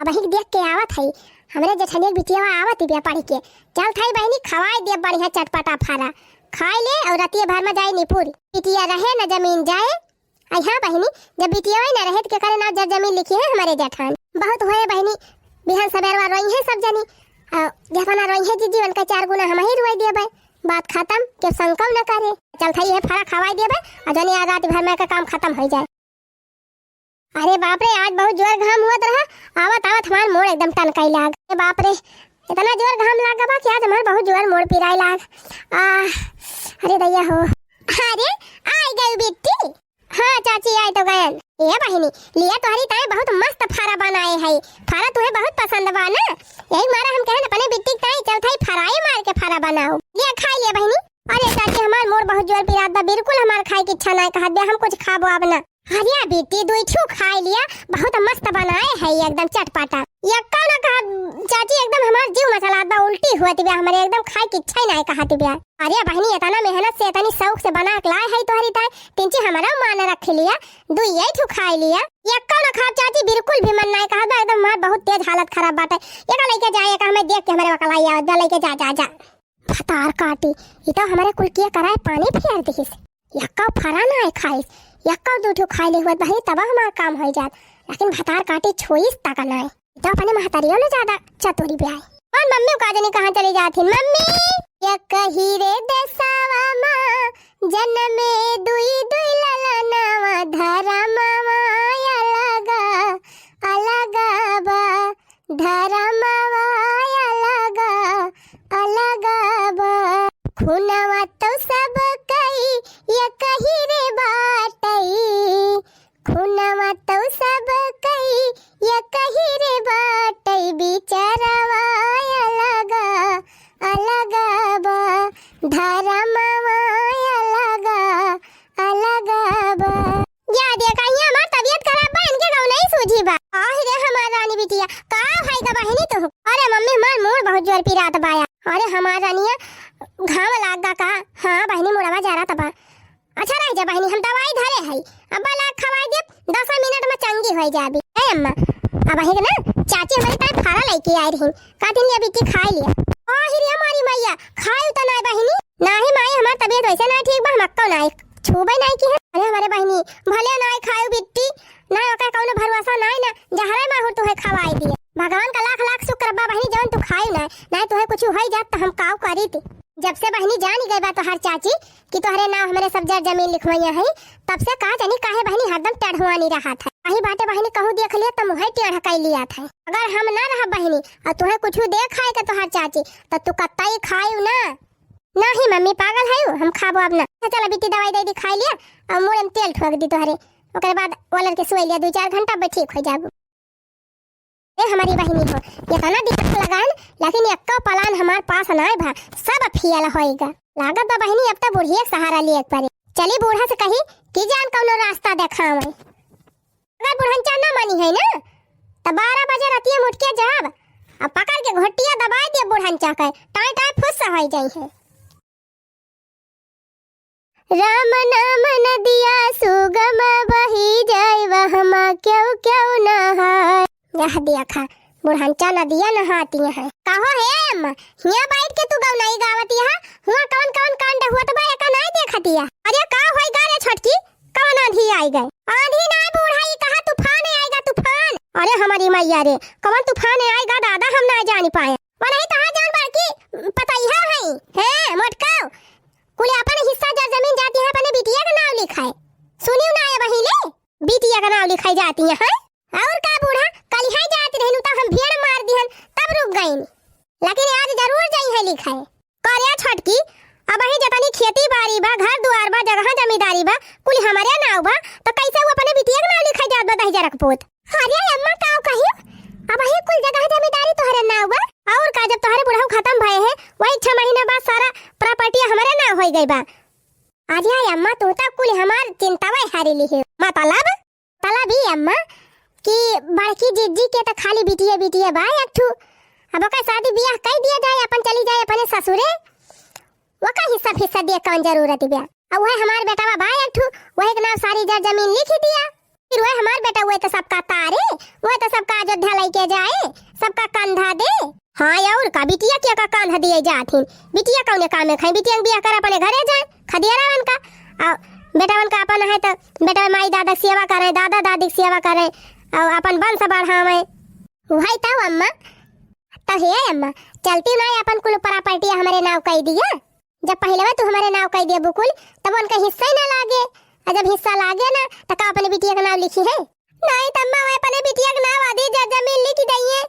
अब ही देख के आवत हई, हमरे जेठनिया के बिटियावा आवत ही बिया पढ़ के। चल थाई बहिनी, खवाए दे बढ़िया चटपटा फारा। खाए ले और रतिये भर में जाए निपुर। बिटिया रहे न जमीन जाए। आई हाँ बहिनी, जब बिटियावा ही ना रहे तो के करे ना जब जमीन लिखी है हमरे जेठान। बहुत होए बहिनी, बिहान सबेरवा रोई है सब जनी। आ, जेतना रोई है जीजी, उनका चार गुना हम ही रोई देबे। बात खत्म, के संकव न करे। चल थाई ये फरा खवाए देबे, और जनी आज रात भर में का काम खत्म हो जाए। अरे बाप रे, आज बहुत जोर घाम हुआ रहा, आवत आवत हमार मोड़ एकदम टनकाई लाग। अरे बाप रे, इतना जोर घाम लाग बा कि आज हमार बहुत जोर मोड़ पिराई लाग। आ, अरे दैया हो। अरे, आई गई बिट्टी। हाँ चाची, आई तो गयन। ए बहिनी, लिया तोहरी ताई बहुत मस्त फरा बनाए है। फरा तुहे बहुत पसंद बा ना, यही मारा हम कहन अपने बिट्टी के ताई चल थाई फराई मार के फरा बनाओ। लिया खाई लिया बहिनी। अरे चाची, हमार मोर बहुत जोर पिरात बा, बिल्कुल हमार खाए की इच्छा नाय कहत बा, हम कुछ खाबो अब ना। अरे बेटी, दुई ठू खाए लिया, बहुत मस्त बनाए है एकदम चटपटा। यक्का ना कहा चाची, एकदम हमार जीव मचलात बा, उल्टी हुआ बा हमरे, एकदम खाए की इच्छा ही नाय कहत बा। अरे बहिनी, इतना मेहनत से, इतनी शौक से बना के लाए है तोहरी ताई, तिनची हमारा मान रख लिया, दुई ठू खाए लिया। यक्का ना खाब चाची, बिल्कुल भी मन नाय कहत बा, एकदम हमार बहुत तेज हालत खराब बाटे। एका लइके जा, एका हमें देख के हमरे वकलाई आवत बा, लइके जा, जा, जा। भतार काटी, ई तो हमरे कुल के कराए पानी फेर दिहिस। यक्का फरा नाय खाइस, यक्का दू ठो खाए ले हुआ बहिनी, तब हमार काम हो जात, लेकिन भतार काटी छुइस तक नाय। ई तो अपने महतारियों ले ज्यादा चतुरी ब्याय। और मम्मी का जनी कहाँ चली जात हिन, मम्मी? यक्का ही रे देसावा माँ, जनमे दुई दुई ललनावा, धरमावा अलगा अलगा बा। धरमवा अलगा अलगा बा। खुनवा तो सब कई एकही रे बाटई, खुनवा तो सब कई एकही रे बाटई, बिचरवा अलगा पिरात बाया। अरे हमार रानिया, घाम लाग गा का? हाँ बहिनी, मुड़वा जरत बा। अच्छा रह जा बहिनी, हम दवाई धरे हई, अब्बा लाग खवाई देब, दस मिनट में चंगी होइ जाबी। ए अम्मा, अबही ना चाची हमरे ताईं फारा लइके आइ रही, कहतिन लिया बिट्टी खाइ लिया। ओ हिरिया मारी मैया, खायू त नाय बहिनी। नाही माई, हमार तबियत वैसे नाय ठीक बा, हम अक्को नाय छूबे नाय की है। अरे हमरे बहिनी, भले नाय खायू बिट्टी, नाय ओकर कौनो भरोसा नाय ना, जहरे माहुर तुहे खवाई दिए। भगवान का लाख लाख शुक्र बा बहिनी, जौन तू खायू नाय, नाय तुहे कुछ होइ जात त हम काव करीत। जब से बहिनी जानी गई बा तोहार चाची कि तोहरे नाव हमरे सब जर जमीन लिखवइया है, तब से का जानी काहे बहिनी हरदम टढ़ुआनी रहत है। वही बाटे बहिनी, कहूँ देख लिया त मुँहे टेढ़ कइ लियात है। अगर हम ना रहब बहिनी और तुहे कुछ दे खाए के तोहार चाची, त तू कतई खायू ना। नाही मम्मी, पागल है, हम खाबो अब ना। अच्छा, चला बिट्टी, दवाई दे दी, खाइ लिया और मुड़े में तेल ठोक दी तोहरे, ओकरे बाद ओलर के सोइ लिया, दो चार घंटा में ठीक होइ जाबू। ए हमरी बहिनी हो, एतना दिमाग लगाएन, लेकिन एक्को plan हमार पास नाय भा, सब फेल होइगा। लागत बा बहिनी, अब त बुढ़िया के सहारा लिए के परे। चली बूढ़ा से कही कि जान कौनो रास्ता देखावे। अगर बुढ़नचा ना मानी है ना, त बारह बजे रतिया में उठ के जाब, अब पकड़ के घोटिया दबाइ दिया बुढ़नचा के, टाँय टाँय फुस होइ जाई है। राम नाम नदिया सुगम बही जाए, वहमा केहू केहू नहाए। यह देखा, बुढ़नचा नदिया नहाती है। कहो हे अम्मा, हियाँ बैठ के तू गौनाई गावती है, हुआँ कौन कौन कांड हुआ त बा, एका नाय देखती है। अरे का होइगा रे छोटकी, कौन आँधी आइगा? आँधी नाय बूढ़ा, ई कहा तूफान आइगा, तूफान। अरे हमरी मैया रे, कौन तूफान आइगा दादा, हम नाय जानी पाए। वो नहीं तोहार जौन बड़की पतैया है, हैं, मोटकाऊ, कुल अपन हिस्सा जर जमीन जाती है, अपने बिटिया का नाव लिखाए। सुनियो ना ये बहिले, बिटिया का नाव लिखाई जाती है, हैं? और का बूढ़ा, कलिहाई जात रहिन त हम भेड़ मार दिहन, तब रुक गइन, लेकिन आज जरूर जइहैं लिखाए। करे छोटकी, अबही जतनी खेती बारी बा, घर दुआर बा, जगह जमींदारी बा, कुल हमरे नाव बा, त कैसे वो अपने बिटिया के नाव लिखाई जात बा दहिजरक पूत? अरे अम्मा, का कहियो? अबही कुल जगह जमींदारी तोहरे नाव बा। और का, जब तोहरे बुढ़ऊ खतम भए है, वही छह महीना बाद सारा property हमरे नाव होइ गई बा। अरे अम्मा, तू त कुल हमार चिंतावे हारी लिहे। मतलब? मतलब ई अम्मा कि बड़की जिज्जी के त खाली बिटिये बिटिये बा एक ठू। अब ओकर शादी बियाह कइ दिया जाए, अपन चली जाए अपने ससुरे। ओका हिस्सा फिस्सा दिए कौन जरूरत बा? अब वह हमार बेटवा बा एक ठू, वही के नाम सारी जर जमीन लिखि दिया। फिर वह हमार बेटा, वह तो सबका तारे, वह तो सबका अयोध्या लइके जाए, सबका कंधा दे। हाँ, और का, बिटिया के का कंधा दिए जात हिन? बिटिया कौने काम में खाई? बिटिया के बियाह कर अपने घरे जाए, खदियारावन का। आ बेटावन का अपन है तो बेटा माई दादा के सेवा करे, दादा दादी के सेवा करे, और अपन वंश बढ़ावे। वही तो अम्मा, तो हे अम्मा, चलती ना अपन कुल property हमरे नाव कइ दिया। जब पहिलवा तू हमरे नाव कइ दिया बुकुल, तब उनका हिस्सा ही ना लागे, और जब हिस्सा लागे ना, तो का अपने बिटिया का नाव लिखी है? नहीं त अम्मा, वह अपने बिटिया के नाव आधी जर जमीन लिखि दइहैं,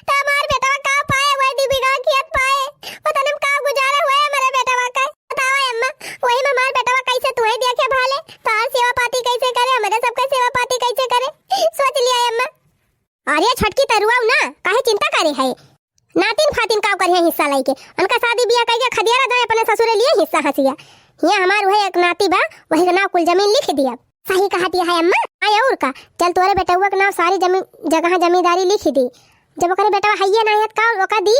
त हमार बेटवा का पाए, वह दू बीघा खेत पाए, पता नहीं का गुजारा हुआ है हमारे बेटवा का। बतावा अम्मा, वही में हमार बेटवा कैसे तुहे देखे भाले, तोहार सेवा पाती कैसे करे, हमारे सबका सेवा पाती कैसे करे, सोच लिया अम्मा। अरे छोटकी, तरुआऊ ना, काहे चिंता करे है? नातिन फातिन का करिहैं हिस्सा लइके? उनका शादी बियाह कइके खदियारा जाए अपने ससुरे लिए हिस्सा हंसिया। हियाँ हमार वही एक नाती बा, वही के नाव कुल जमीन लिखि दिया। सही कहती है अम्मा। आय और का, चल तोरे बेटउआ के नाव सारी जमीन, जगह जमींदारी लिखि दी। जब ओकरे बेटवा हइये ना है त का ओका दी?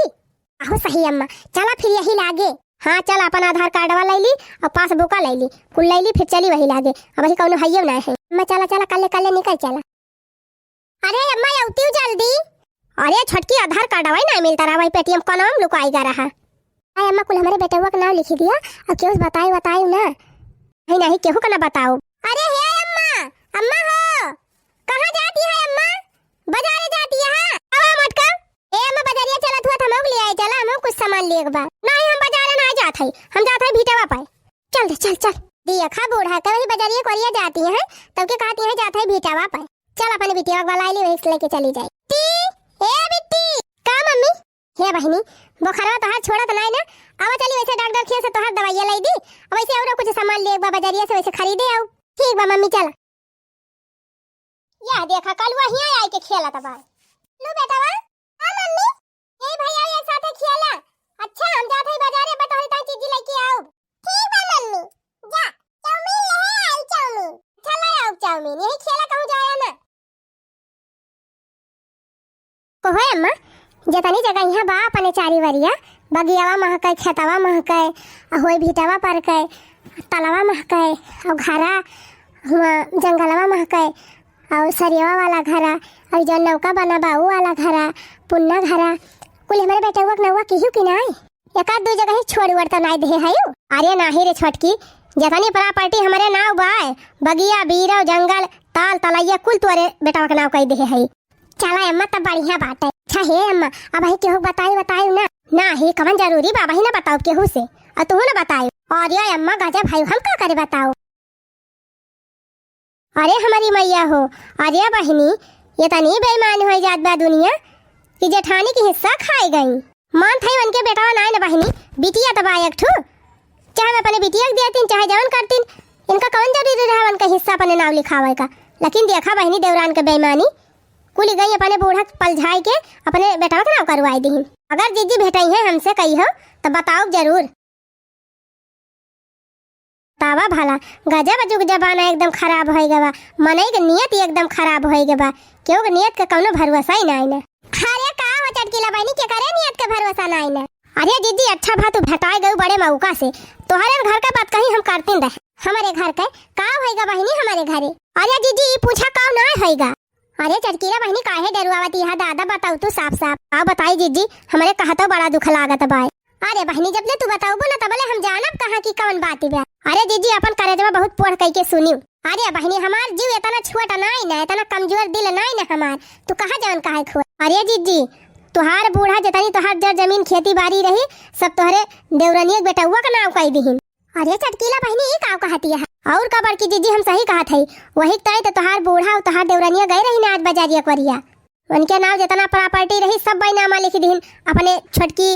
आहो सही अम्मा, चला फिर यही लागे। हाँ चल, अपन आधार कार्डवा लइ ली और पासबुका लइ ली, कुल लइ ली, फिर चली वही लागे। अबही कौनो हइये ना है। अम्मा चला चला, कल्ले कल्ले निकल चला। अरे अम्मा, अउतिउ जल्दी। अरे छोटकी, आधार कार्डवा ही नाहीं मिलता रहा, वही पेटीएम कोनवा में लुकाई गा रहा। अरे अम्मा, कुल हमरे बेटउआ के नाव लिखि दिया, अउर केहू से बताई बताई ना। नहीं नहीं, केहू का ना बताओ। अरे हे अम्मा, अम्मा हो, कहाँ जाती है अम्मा? बाजारे जाती है? आवा मोटका। ए अम्मा, बाजारिया चलत हुआ त हमहू के ले आए, चला हमहू कुछ सामान लिए के बा। नहीं, हम बाजारे ना जात है, हम जात है भीटवा पाए। चल दे, चल, चल। देखा बूढ़ा, कहीं बाजारिया कोरिया जाती है, तब के कहती है जात है भीटवा पाए। चल, अपने बिटिया के बुलाई ली, वहीं से लेके चली जाए। टी, ए बिट्टी। का मम्मी? हे बहिनी, बोखरवा तोहार छोड़त नाई ना। आवा चली, वैसे डॉक्टर खिया से तोहार दवाइया लाई दी। अब वैसे और कुछ सामान लिए बा बाजारिया से, वैसे खरीदे आओ। ठीक बा मम्मी, चला। या देखा, कलुआ हियां आई के खेलत बा। लो बेटवा। हाँ मम्मी। ए भैया एक साथे खेला। अच्छा, हम जात हई बाजारे, बटोरी ताई चीजी लेके आओ। ठीक बा मम्मी, जा, चाउमीन ले आई, चाउमीन। अच्छा, ले आओ चाउमीन, यही खेला, कहूँ जाया ना। कहो अम्मा, जतनी जगहिया बा अपने चारी वरिया, बगियावा महकै, खेतवा महकै, आ होई भिटवा परकै, तलवा महकै, अउ घरा हुआ जंगलवा महकै, अउ सरियवा वाला घरा, अउ जौन नौका बना बा ऊ वाला घरा, पुन्ना घरा, कुल हमरे बेटउआ के नौआ किहू कि नाई? एकाध दू जगह ही छोड़ ओड़ त नाई देहे हयू? अरे नाही रे छोटकी, जतनी property हमरे नाव बाय, बगिया, बीरव, जंगल, ताल, तलैया कुल तोरे बेटवा के नाव कई देहे हई। चला अम्मा, तब बढ़िया बात है। अच्छा हे अम्मा, अबही केहू बताई बताई ना? नाही, कवन जरूरी बा, अबही ना बताऊ केहू से, अउ तू ना बताई। अरे अम्मा गजब है, हम का करे बताऊ? अरे हमरी मैया हो, अरे बहिनी, एतनी बेईमान होइ जात बा दुनिया कि जेठानी के हिस्सा खाइ गई। मान थई उनके बेटवा नाई न बहिनी, बिटिया त बा एक ठू। चाहे वे अपने बिटिया के दियातीन, चाहे जवन करतीन, इनका कवन जरूरी रहा उनका हिस्सा अपने नाव लिखावे का। लेकिन देखा बहिनी देवरान के बेईमानी, कुल गई अपने बूढ़ा के पलझाइ के अपने बेटवा के नाव करवाइ दिहिन। अगर जिज्जी भेटइहैं हमसे कहियो त बताउब जरूर। बतावा भला, गजब जुग जमाना एकदम खराब होइ गवा। मनई के नियत ही एकदम खराब होइ गवा। केहू के नियत के कौनो भरोसा ही नाई ना। अरे का हो चटकीला बहिनी, केकरे नियत के भरोसा नाई ना? अरे जिज्जी, अच्छा भा तू भेटाइ गऊ बड़े मौका से। तोहरे घर के बात कहीं हम करतीन रहे। हमरे घर के का होइगा बहिनी हमरे घरे? अरे जिज्जी, ई पूछा का नाई होइगा? अरे चटकीला बहिनी, काहे डरुआवत यह दादा, बताऊ तू साफ साफ। का बताई जिज्जी, हमरे कहतो बड़ा दुख लागत बा। अरे बहिनी, जब ले तू बताउबो ना, तबले हम जानब कहाँ की कवन बात बा। अरे जिज्जी, अपन करेजवा बहुत पोढ़ कइके सुनियो। अरे बहिनी, हमार जीव एतना छोट नाई ना, एतना कमजोर दिल नाई ना हमार, तू कहाँ जवन कहे खोए। अरे जिज्जी, तोहार बूढ़ा जेतनी तोहार जर जमीन खेती बारी रही, सब तोहरे देवरनिया के बेटउआ के नाव कई दिहिन। अरे चटकीला बहिनी, ई का कहतिया है? और का बड़की जिज्जी, हम सही कहत हई। वही ताई तो तोहार बूढ़ा और तोहार देवरनिया गए रही ना आज बजारिया करिया। उनके नाव जितना property रही, सब बैनामा लिख दिहिन अपने छोटकी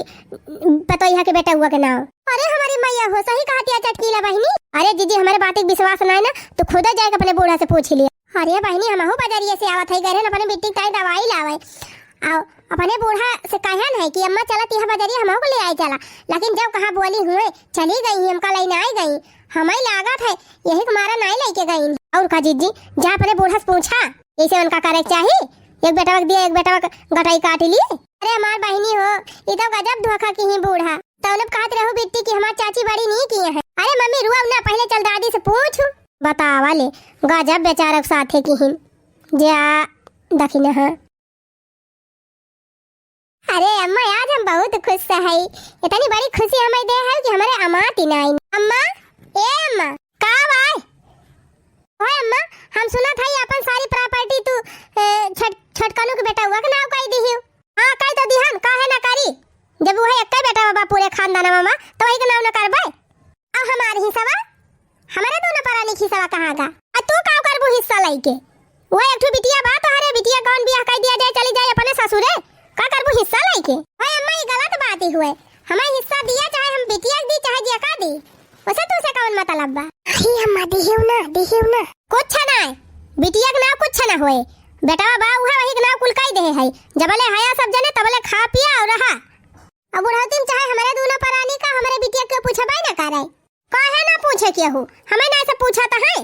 पतोहिया के बेटउआ के नाव। अरे हमरी मैया हो, सही कहतिया चटकीला बहिनी। अरे जिज्जी, हमरे बात के विश्वास नाई ना, तू खुदे जाइके अपने बूढ़ा से पूछ लिया। अरे बहिनी, हमहू बजरिए से आवत हई, गए रहन अपने बिट्टी के ताई दवाई लावे। आओ, अपने बूढ़ा से कहन है कि अम्मा चला तिहा बजरिया हमहू को ले आई चला, लेकिन जब कहा बोली हुए चली गई, हमका लेने आई गई, हमें लागत है यही के मारा नाई लेके गई। और का जिज्जी, जा अपने बूढ़ा से पूछा, ऐसे उनका करे के चाही, एक बेटवा के दिया, एक बेटवा के गटाई काट ली। अरे हमार बहिनी हो, ई तो गजब धोखा किही बूढ़ा। तौने कहत रहू बिट्टी कि हमार चाची बड़ी नीक ही है। अरे मम्मी रुआ ना, पहले चल दादी से पूछू। बतावा ले, गजब बेचारा के साथे किहिन। जा दखिना है। अरे अम्मा, आज हम बहुत खुश हई। इतनी बड़ी खुशी हमें दे है कि हमरे अमात ही नाई। अम्मा, ए अम्मा। का भाई? ओए अम्मा, हम सुनत हई अपन सारी property तू, ए, छोट-, छोटकनू के बेटउआ के नाव कई दिहियो। हाँ, कई तो दिहन, काहे ना करी? जब उहे एक्के बेटवा बा पूरे खानदानवा मा, तो वही के नाव ना करबे? अब हमार हिस्सवा, हमरे दोनों परानी के हिस्सवा कहाँ गा? आ तू का करबू हिस्सा लइके? वो एक ठो बिटिया बा तोहरे, बिटिया कौन बियाह कर दिया जाए, चली जाए अपने ससुरे, का करबू हिस्सा लइके? ओए अम्मा, ई गलत बात ही हुए। हमें हिस्सा दिया, चाहे हम बिटिया के दी, चाहे जेका दी, उसे तू से कौन मतलब बा? अरे अम्मा, दिहियो ना, दिहियो ना। कुछ ना, बिटिया के नाव कुछ ना होए, बेटवा बा उहे, वही के नाव कुल कई देहे है। जबले हया सब जने तबले खा पिया और रहा। अब बुढ़ौती में चाहे हमरे दोनों परानी का, हमरे बिटिया के पूछबे ना करे। काहे ना पूछे केहू? हमें ना से पूछत है।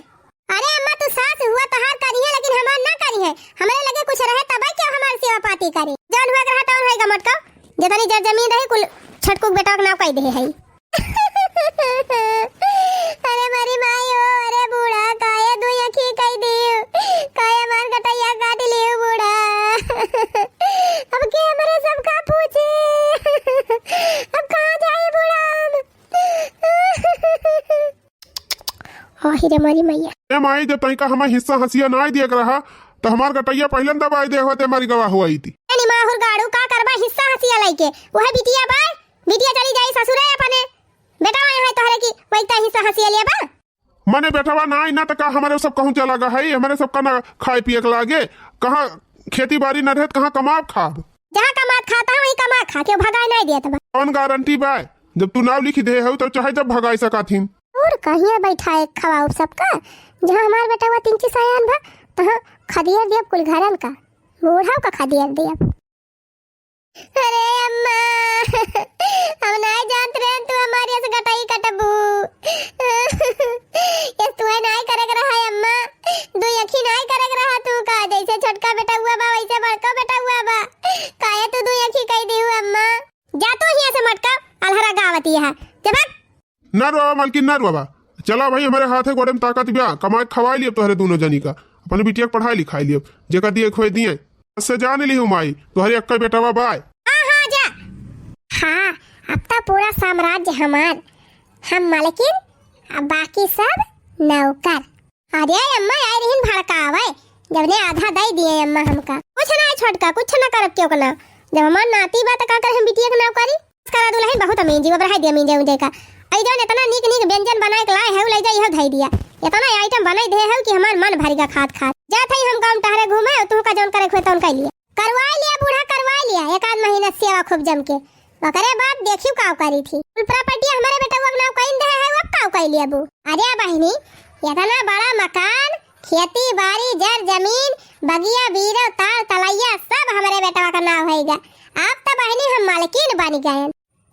अरे अम्मा, तू सास हुआ, तहार करिहे, लेकिन हमार ना करिहे। हमरे लगे कुछ रहे तबे केहू हमार सेवा पाती करे। जौन हुआ के रहा तौन होइगा मोटका। जितनी जर जमीन रही कुल छोटकू के बेटवा के नाव कई देहे है। अरे मारी माई हो, अरे बूढ़ा, काहे दुई आँखी कई दियो? काहे हमार गटैया काट लियो बूढ़ा? अब के हमरे सबका पूछे? अब कहाँ जाई बूढ़ा हम? आहि रे मारी मैया। ए माई, जब तनिका हमें हिस्सा हंसिया नाई दिया के रहा, तो हमार गटैया पहले न दबाई दे होते, हमारी गवाह हुआ ई थी। ए निमाहुर गाड़ू, का करबा हिस्सा हंसिया लइके? वह बिटिया बा, बिटिया चली जाई ससुरे अपने। बेटा आए हैं तोहरे की, वही ता हिस्सा हंसिया लिया बा। मने बेटवा नाई ना, तो का हमारे सब कहूँ चला गा है, हमारे सब का ना खाए पिए के लागे, कहाँ खेती बाड़ी न रहे, तो कहाँ कमाब खाब? जहाँ कमात खाता है, वहीं कमा खा, केहू भगाए नाई देत बा। कौन गारंटी बा? जब तू नाव लिखी दे हो, तो चाहे जब भगाए सकत हिन। और कहिया बैठाए खवाउब सबका, जहाँ हमार बेटवा तिनची सयान बा, तहाँ खदियर देब कुल घरन का, बूढ़ाऊ का खदियर देब। अरे अम्मा, हम नाई जानत रहे तू हमारे से गटाई कटबू। ये तू है नाई करे के रहा अम्मा, दू अखी नाई करे के रहा तू का, जैसे छोटका बेटा हुआ बा, वैसे बड़का बेटा हुआ बा, काहे तू दू अखी यह, जब ना रोवा मलकिन, ना रोवा। चला भाई, हमरे हाथे गोड़े में ताकत बिया, कमाए खवाए लियब तोहरे दूनो जनी का, अपने बिटिया के पढ़ाई लिखाई लियब, जेका दिए खोए दिए। से जान लिहू माई, तोहरे एक्कै बेटवा बाय। हाँ, हाँ, जा। हाँ, अब त पूरा साम्राज्य हमार, हम मलकिन, अब बाकी सब नौकर। अरे अम्मा, आए रहिन भड़कावे, जब ने आधा दई दिए अम्मा हमका। कुछ ना है छोटका, कुछ ना करब क्यों ना, जब हमार नाती बा त का करे हम बिटिया के नाव करी? करा दुलहिन बहुत अमीन जी, अब रह दे अमीन जे उजे का। आई जौन इतना नीक नीक व्यंजन बनाए के लाए है, उ ले जा, इहो धई दिया। इतना आइटम बनाई दे है कि हमार मन भर गया खात खात। जात है हम गाँव टहरे घूमे, और तू का जौन करे खुए तौन कर लिया। करवाई लिया बूढ़ा, करवाई लिया, एक आध महीना सेवा खूब जम के। ओकरे बाद देखियो काव करी थी। कुल प्रॉपर्टी हमारे बेटवा के नाव कइन दे है, अब काव कइ लिया बू? अरे बहिनी, इतना बड़ा मकान, खेती बाड़ी, जर जमीन, बगिया बीरो, ताल तलैया, सब हमरे बेटवा का नाव होइगा। अब त बहिनी हम मालकिन बन गए।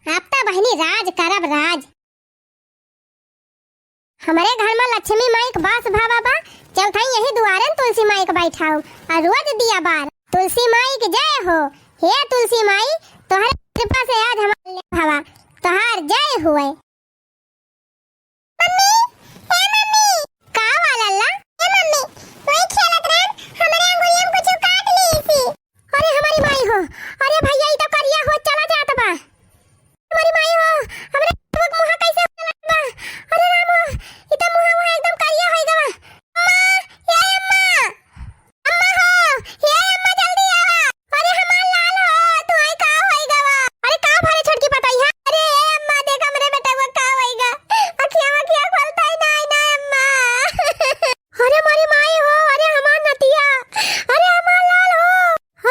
अब त बहिनी राज करब राज। हमरे घर में लक्ष्मी माई के बास भावा बा, चौथाई यही दुआरे न तुलसी माई के बैठाऊ और रोज दिया बार। तुलसी माई की जय हो। हे तुलसी माई, तोहरे कृपा से आज हमारे भावा, तोहार जय हुए। मम्मी, ए मम्मी। का हुआ लल्ला? ए मम्मी, वही खेलत रहन, हमरे अंगुरिया में कुछ काट ली सी। अरे हमारी माई हो, अरे भैया, ई तो करिया हो चला जात बा। हमारी माई हो, हमरे मुँह कैसे हो चला बा? अरे राम हो, ई तो मुँह हुआ एकदम करिया हो गवा। अम्मा, ए अम्मा। अम्मा हो, हे अम्मा जल्दी आवा। अरे हमार लाल हो, तू आई का होई गवा? अरे का भरे छोटकी पतई है? अरे ए अम्मा देख हमरे बेटवा का होई गा। अखिया मखिया खोलता ही नाही ना अम्मा। अरे मोरी माई हो, अरे हमार नतिया, अरे हमार लाल हो,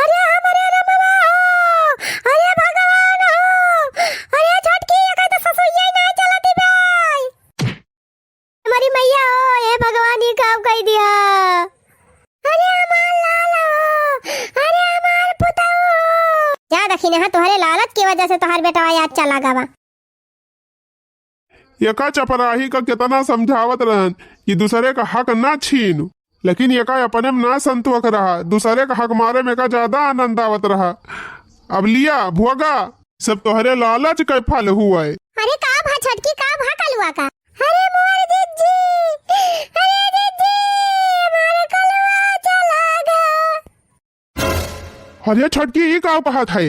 अरे हमरे रमवा हो, अरे भगवान हो, अरे छोटकी ये कहीं तो ससुइया ही ना चलती भाई। हमारी मैया हो, हे भगवान, ये काम कई दिया। अरे हमार लाल हो, अरे हमार पुतऊ हो। जा दखिनहा, तोहरे लालच की वजह से तोहार बेटवा आज चला गवा। एका चपराही का कितना समझावत रहन कि दूसरे का हक ना छीनू, लेकिन एका अपने में ना संतोष रहा, दूसरे का हक मारे में एका ज्यादा आनंद आवत रहा। अब लिया भोगा, सब तोहरे लालच के फल हुए। अरे का भा छोटकी, का भा कलुआ का? अरे मोर जिज्जी, अरे जिज्जी, मोर कलुआ चला गा। अरे छोटकी, ई का कहत है?